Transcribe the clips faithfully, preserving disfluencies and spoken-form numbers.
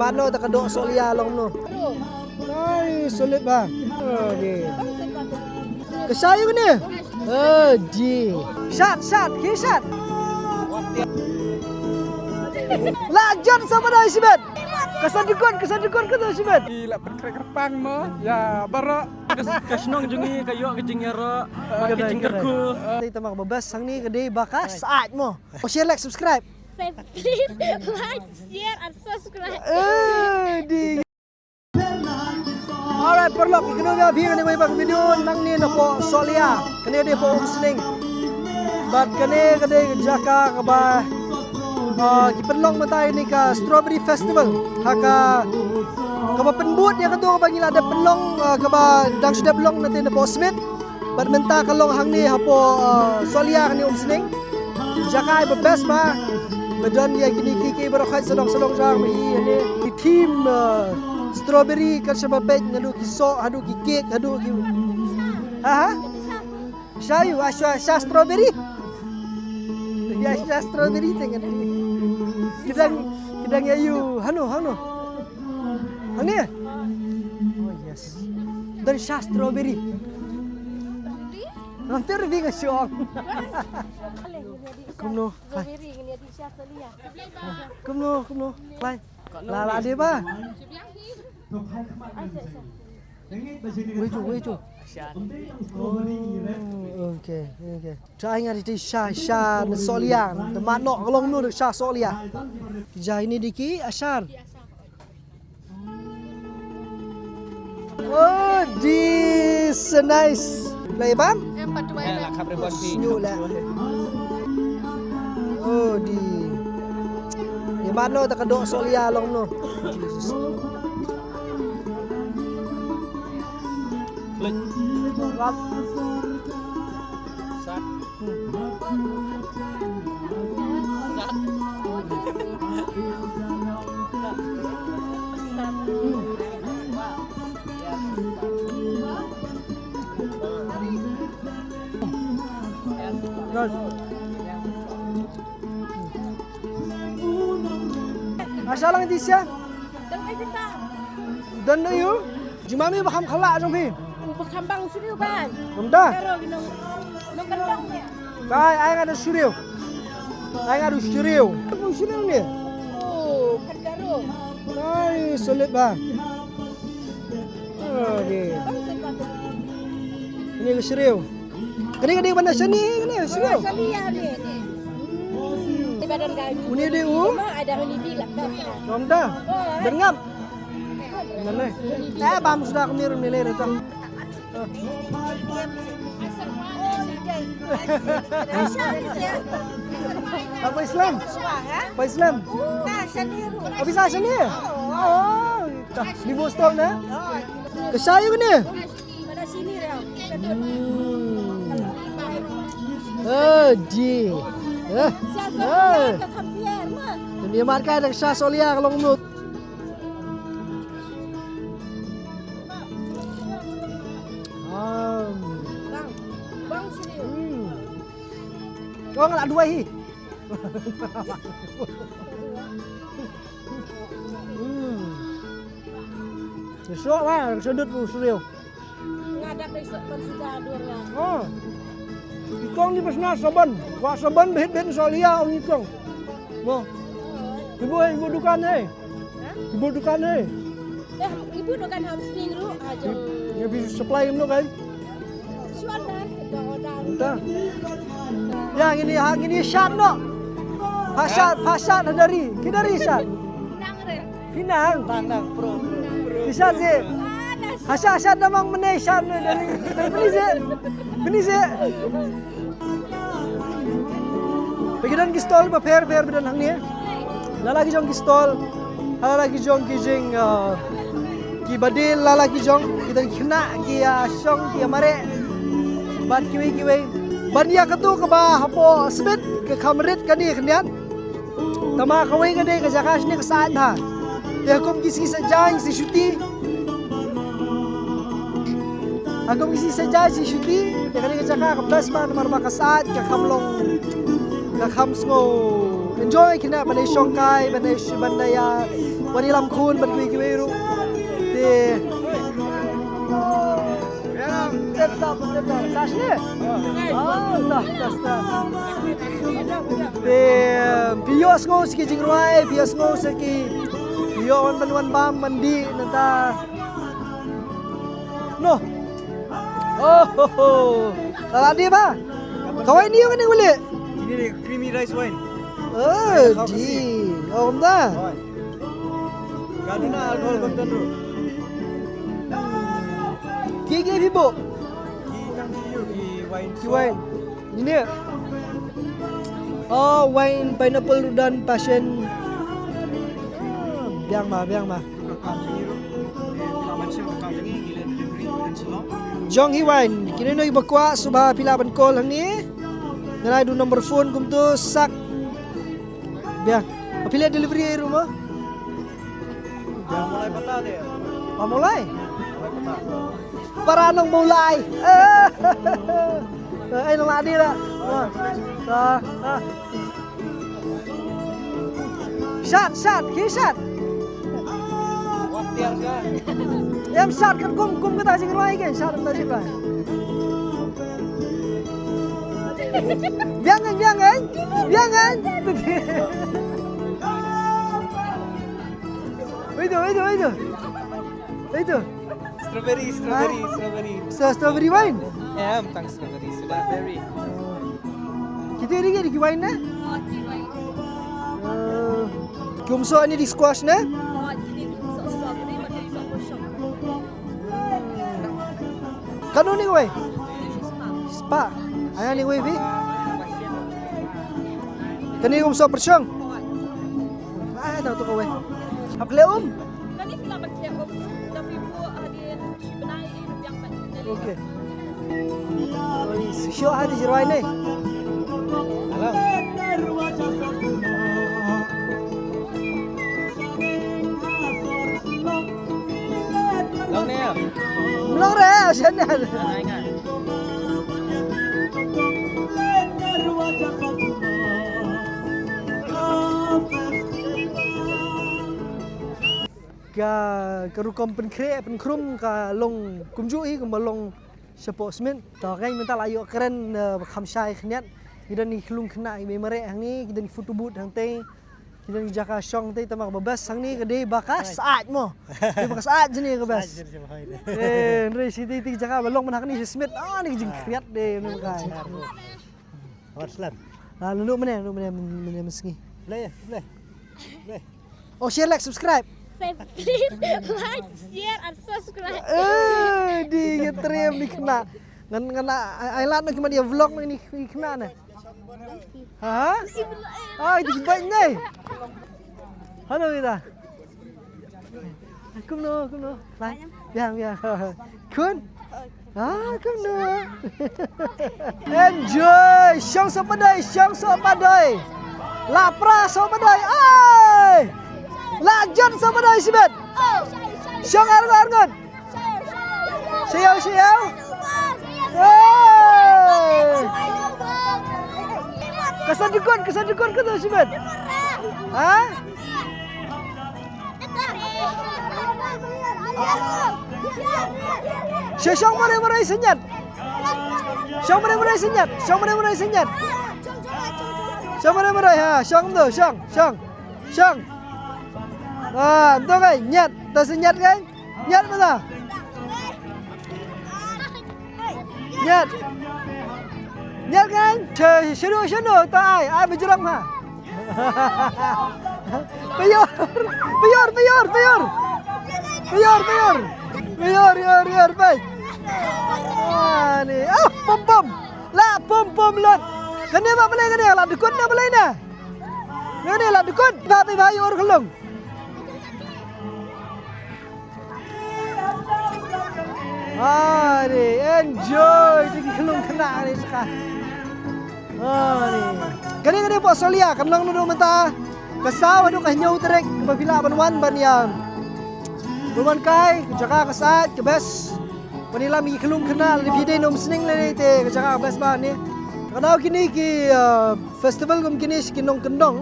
Pat no ta ka doh sohlia long no. Ai, solid ba. Odi. Ka sha ïa kane. Odi. Shot, shot, ki shot. La jan sa ba dei shimet. Ka sa dukun, ka sa dukun ka dei shimet. Ki la pynkrek kyrpang mo. Ya, baroh. Ka, ka shnong jong ngi ka ïoh ka jingïaroh, ka jingkyrkhu. Te tama ba best hangne ka dei ba ka sait mo. Oh, share, like, subscribe. Please like, share and subscribe. Eh, di. Alright, paralok, ïa kane ka video, kane ka video nangne napoh Sohlia. Kane dei poh Umsning. Bad kane ka dei ka jaka kaba, ah, ki pynlong mynta ïa kane ka Strawberry Festival. Ha ka, kaba pynbud ïa kato kaba ngi la dep pynlong, ah, kaba dang shu dep long na te napoh Smit. Bad mynta ka long hangne hapoh, uh, Sohlia kane Umsning. Jaka ba best ba. Ba don ïa kine ki, ki baroh khoit sawdong sawdong jong ngi hangne. Ki theme, uh, strawberry kan shaba peit, naduh ki soh, haduh ki cake, haduh ki. Ha ha? Sha ïa u, ah, sha, sha strawberry. Ïa sha strawberry teng. Ki dang, ki dang ïa u, hano, hano. Hangne? Oh yes. Don sha strawberry. Ngan ter di nga shong. Kumno, Klai? Kumno, kumno, Klai? La, la dei ba? Wei tu, wei tu. Oh, okay, okay. Try nga di sha, sha na Sohlia. Te ma nok long nu sha Sohlia. Jai ni di ki ashar. Oh, this so nice. Lai bam? Em, pat tuwai. Eh, lah khap rebon pi. Sñiuh lah. Oh, di. Di mano ta ka doh Sohlia long no. Klik. Rap. Sat. Nice. Asha lang di sha. Don da ïu. Jingmami ba kham khala jong phi. U ba kham bang u shriew ban. Kumta. Karo ki nong, nong kandong ne. Kai, ai nga da shriew. Ai nga da shriew. U shriew ne. Oh, kan karo. Kai, solid ba. Okay. Bang sen ba tu. Ini ka shriew. Kane ka dei ban da shane, kane ka shriew. Shane ïa ne. Uni dei u? Kumta. Ban ngap. Nane. Eh, bam suda kami rum nilai reto. Apa Islam? Apa Islam? Apa Islam? Apa Islam? Oh, ni bostol na? Kesai ni. Hmm. Eh, di. Eh. Eh. Ni marka da sha Sohlia ka long mut. Hmm. Kong la duwai hi. Hmm. Shuh lah, sudut tu serius. Nga dak dei sa ban sida dur nga. Oh. Ikong ni basna saban. Wa saban behit behit Sohlia ong ikong. Mo. Ibu ibu dukan eh. Ha? Ibu dukan eh. Eh, ibu dukan ham sning ru aja. Ibu supply no kan. Suan dan do dan. Dah. Ya ngini ha ngini shat no. Pashat pashat dari. Ki dari shat. Nang re. Pinang. Nang nang pro. Bisa sih. Asal asal namang menai shan dari. Beli sih. Beli sih. Pagi don ki stall ba pher pher ba don hangne. La la ki jong ki stall. La la ki jong ki jing ki badil la la ki jong ki don ki khynnah ki shong ki mareh. Bad kiwei kiwei. Ban ïa katu kaba hapoh Smit ka kham rit kane khyndiat. Tama kawei ka dei ka jaka shane ka sait bha. Te ha kum ki sngi saitjaiñ sngi shuti. Ha kum ki sngi saitjaiñ sngi shuti. Te ka dei ka jaka ka best bha namar ba ka sait ka kham long ka kham sngew enjoy kine ban dei shongkai ban dei ban dei ïa Wan ïalam khun bad kiwei kiwei ruh. Te. Tep tap, tep tap. Sas ne? Ah, tas, tas, tas. Te, phi ïohsngew sa ki jingrwai, phi ïohsngew sa ki, phi ïoh wan ban wan bam, ban dih, nangta. No. Oh, ho, ho. Ka la dih ba? Ka wine ïa kane wale. Ini deh creamy rice wine. Oh, dih. Oh, kumta. Ka don alcohol content ruh. Ki, ki, phi buh? Ki tang ki ïa ki wine. Ki wine. Ini. Oh, wine pineapple ruh don, passion. Ah, biang ma, biang ma. Jong hi wine, kine no iba kwah sngewbha phi lah ban call hangne. Nga ai da u number phone kumto, sak. Biang. Phi leh delivery ruh mo? Biang, Mawlai pata de. Ah, Mawlai? Mawlai pata. Para nong Mawlai. Eh, eh, nong la dih la. Ah, ah, ah. Shot, shot, ki shot. Em shot kan kum, kum kata jingrwai kan, shot kata jingrwai. Biang kan, biang kan? Biang kan? Wait, wait, wait. Wait. Strawberry, strawberry, strawberry. Sa strawberry wine? Em, tang strawberry, strawberry. Kita ini ke wine ne? Eh, kumso ini di squash ne? Kano ni wei? Spa. Aya ni wei bi? Kani kumso persyong? Ai, tau tu kawei. Hap kle um? Kani phi lah ban kle um. Tapi bu hadin shi bnai, eh, biang ban. Okay. Oi, shisho ha di jirwai ne. Hello. Long ne ya? Long re, shen ne. Ka, ka rukom pynkhreh, pynkhrum ka long kumjuh hi, kumba long shapoh Smit. To, kan mynta la ïoh kren, eh, ba kham shai khyndiat. Ngi don ki khyllung khynnah, ngi mei mareh hangne, ki don ki photo booth hangtei. Ki don ki jaka shong tei, tangba kaba best hangne ka dei ba ka syaid mo. Dei ba ka syaid jani ka best. Syaid jani ka best. Eh, hynrei shi tei, tei jaka ba long man hangne shi Smit. Ah, ni ka jingkhriat dei, ni ka. Wat slam. Ah, lu mane, lu mane, mane, mane sngi. Play, play. Play. Oh, share, like, subscribe. Please like, share and subscribe. Eh, di ya trem di kena. Ngan, ngan ai, ai lad na ki man ïa vlog na ni, ni kena na. Ha? Ah, di baik ni. Hano kita? Kumno, kumno. Lai. Biang, biang. Khun? Ah, kumno. Enjoy. Shong soh padoi, shong soh padoi. La pra soh padoi. Ai! La jan soh padoi sibet. Shong ar ngut, ar ngut. Shayo, shayo. Hey! Ka sa dukun, ka sa dukun ka tu sibet. Ha? She shong marei marei sha ñiat. Shong marei marei sha ñiat. Shong marei marei sha ñiat. Shong marei marei, ha, shong tu, shong, shong. Shong. Ah, tu kai, ñiat, ta sha ñiat kai. Ñiat mynta. Ñiat. Ñiat kan? Sha, sha, sha, sha, ta ai, ai, bajrong ha. Payor, payor, payor, payor. Payor, payor. Payor, yor, yor, pai. Ah, ni. Ah, pom, pom. La, pom, pom, lot. Kane ba balei kane, la dukun na balei na. Kane la dukun. Ba, ba, ba, yor khyllung. Are, enjoy, te ki khyllung khynnah are sha ka. Are. Kane kane hapoh Sohliya, kan long naduh mynta ka saw haduh ka hynñiew tarik, ba phi lah ban wan ban ïa. Ban wan kai, ka jaka ka syaid, ka best. Ban ïalam ïa ki khyllung khynnah, lada phi dei na Umsning lane te ka jaka ka best bha ne. Ka daw kine ki, uh, festival kum kine sha ki nongkyndong.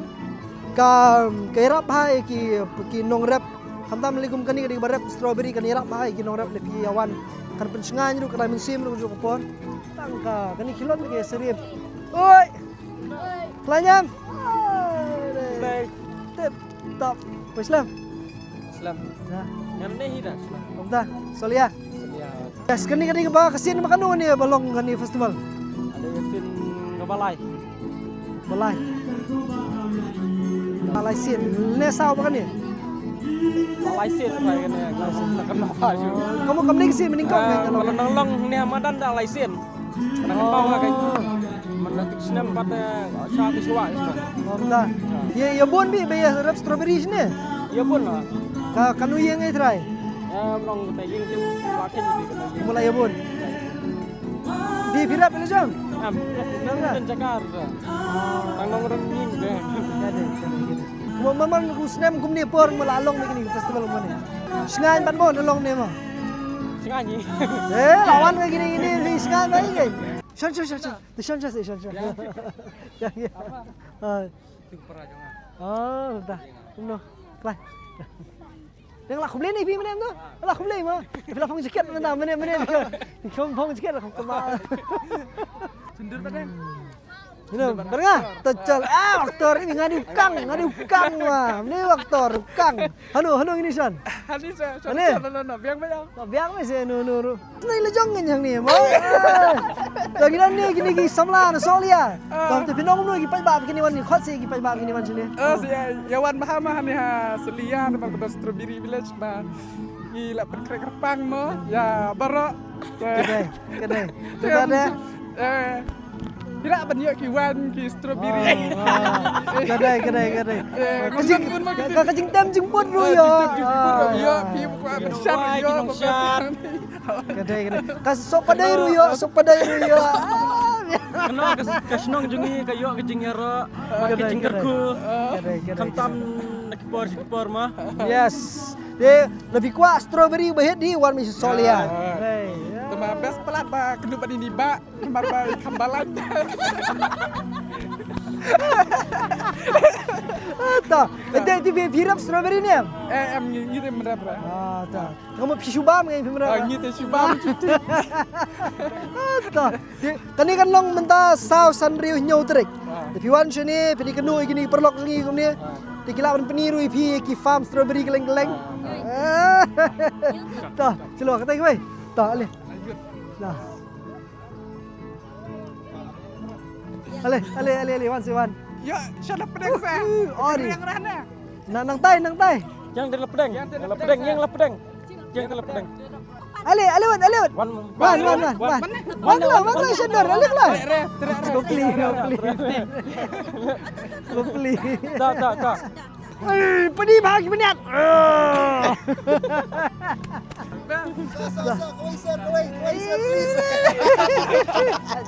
Ka, ka ïarap bha ïa ki, ki nongrep. Khamtam lei kum kane ka dei kaba rep strawberry, kan ïarap bha ïa ki nongrep lei phi ïa wan. Kan pynshngaiñ ruh, kan ai mynsiem ruh ka juh ka por. Tang ka, kane khilot ka ïa syriem. Oi! Khlaiñ em? Tip top. Poi slem. Slem. Ya. Ngam ne hi da, slem. Ong ta, Solia. Solia. Yes, kane, kane kaba ka sien ba kano kane ba long kane festival? Kane ka sien ka Balai. Balai. Balai sien. Ne saw ba kane? Balai sien ba kane. Kano kano ba ju. Kamu kam ne ka sien mynnyngkong ne? Kano nang long ne madan da lai sien. Kano kano ba kane. Mynta tik snem pat, eh, sha tik shuwa snem. Ong ta. Ïa, ïa bun bha ba ïa rep strawberry shane? Ïa bun la. Ka, kano ïa ngai trai? Eh, long te ïing te ba ken di kano ïing. Mula ïa bun. Di phi rep ïa la jong? Am. Nang na? Nang Jakarta. Nang nong rem ning be. Ka dei, ka dei. Mo, mo, man ku snem kumne por mo la long me kine festival mo ne. Shngaiñ ban mo na long ne mo. Shngaiñ. Eh, lawan ka kine kine ni shngaiñ ba ïa. Shan, shan, shan, shan. Te shan, shan, shan, shan. Ya. Ya, ya. Ah. Ah, dah. No. Klai. Dang la khublei ni phi mane tu. La khublei ma. Phi la phong jaket mane mane mane. Phong phong jaket la phong kema. Sindur padang. Ino, ber nga. Tachal. Ah, aktor ni nga di ukang, nga di ukang ma. Ni aktor ukang. Hanu, hanu ini san. Ani sa, sa, Ani? Sa, no, no, no, biang ba ya. Biang me se no no no. Nai la jong ngan yang ni mo. Jong ina ni kini ki samla na Solia. Ah. Tam te phi nong no ki paidbah kini wan ni khot si ki paidbah kini wan sini. Oh, si ya, ya wan bha ma hani ha Solia na ba strawberry village ba. Ki la pynkrek kyrpang mo. Ya, baroh. Kedai, kedai. Kedai. Eh. Phi lah ban ïoh ki wan ki strawberry. Ah, ah. Ka dei, ka dei, ka dei. Eh, ka jing, ka, ka jingtem jingput ruh ïoh. Jingtem jingput ruh ïoh. Phi buka ban shar ïoh. Ka dei, ka dei. Ka sop padai ruh ïoh, sop padai ruh ïoh. Kano ka, ka shnong jong ngi ka ïoh ka jingïaroh, ka jingkyrkhu. Ka dei, ka dei. Khamtam na ki por shi ki por ma. Yes. Te la phi kwah strawberry ba hit di wan mi Solia. Te ma best palat ba kynduh ba ni ba. Mar ba kham balang. Ta. Te ti phi rep strawberry ne? Eh, em ngi ngi te mrep ra. Ah, ta. Kamu phi shubam ngi phi mrep. Ah, ngi te shubam. Ta. Kane kan long mynta saw san riu hynñiew tarik. Te phi wan shane phi di kanu kini paralok ngi kumne. Te ki lah ban pyni ruh phi ki farm strawberry keleng keleng. Ta. Chalo kata ki wei. Ta ale. Nah. Ale, ale, ale, ale, wan si wan. Ya, shala pedeng sa. Oh, ni. Yang rana. Nang, nang tai, nang tai. Yang de la pedeng. Yang de la pedeng, yang la pedeng. Yang de la pedeng. Ale, ale wan, ale wan. Wan, wan, wan, wan. Wan la, wan la, shandor, ale la. Re, re, re, re. Kopli, kopli. Kopli. Da, da, da. Oi, pedi bha ki minit. Sa, sa, sa, kawei, sir, kawei, kawei, sir, kawei, sir.